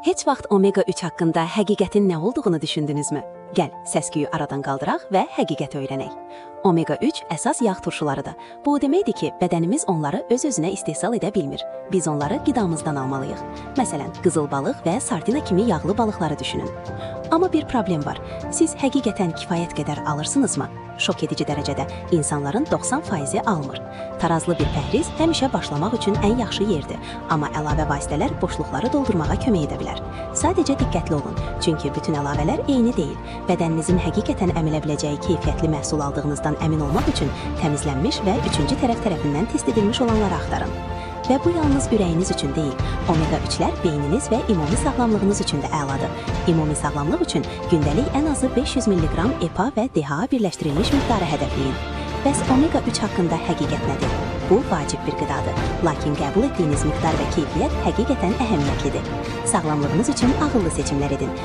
Heç vaxt omega 3 haqqında həqiqətin nə olduğunu düşündünüzmü? Gəl, səs-küyü aradan qaldıraq və həqiqəti öyrənək. Omega 3 əsas yağ turşularıdır. Bu o deməkdir ki, bədənimiz onları öz-özünə istehsal edə bilmir. Biz onları qidamızdan almalıyıq. Məsələn, qızıl balıq və sardina kimi yağlı balıqları düşünün. Amma bir problem var. Siz həqiqətən kifayət qədər alırsınızmı? Şok edici dərəcədə insanların 90%-i almır. Tarazlı bir pəhriz həmişə başlamaq üçün ən yaxşı yerdir, amma əlavə vasitələr boşluqları doldurmağa kömək edə bilər. Sadəcə diqqətli olun, çünki bütün əlavələr eyni deyil. Bədəninizin həqiqətən əmilə biləcəyi keyfiyyətli məhsul aldığınızdan əmin olmaq üçün təmizlənmiş və üçüncü tərəf tərəfindən test edilmiş olanları axtarın. Və bu yalnız ürəyiniz üçün deyil, omega 3-lər beyniniz və ümumi sağlamlığınız üçün də əladır. Ümumi sağlamlıq üçün gündəlik ən azı 500 mq EPA və DHA birləşdirilmiş miqdarı hədəfləyin. Bəs omega 3 haqqında həqiqət nədir? Bu vacib bir qidadır. Lakin qəbul etdiyiniz miqdar və keyfiyyət həqiqətən əhəmiyyətlidir. Sağlamlığınız üçün ağıllı seçimlər edin.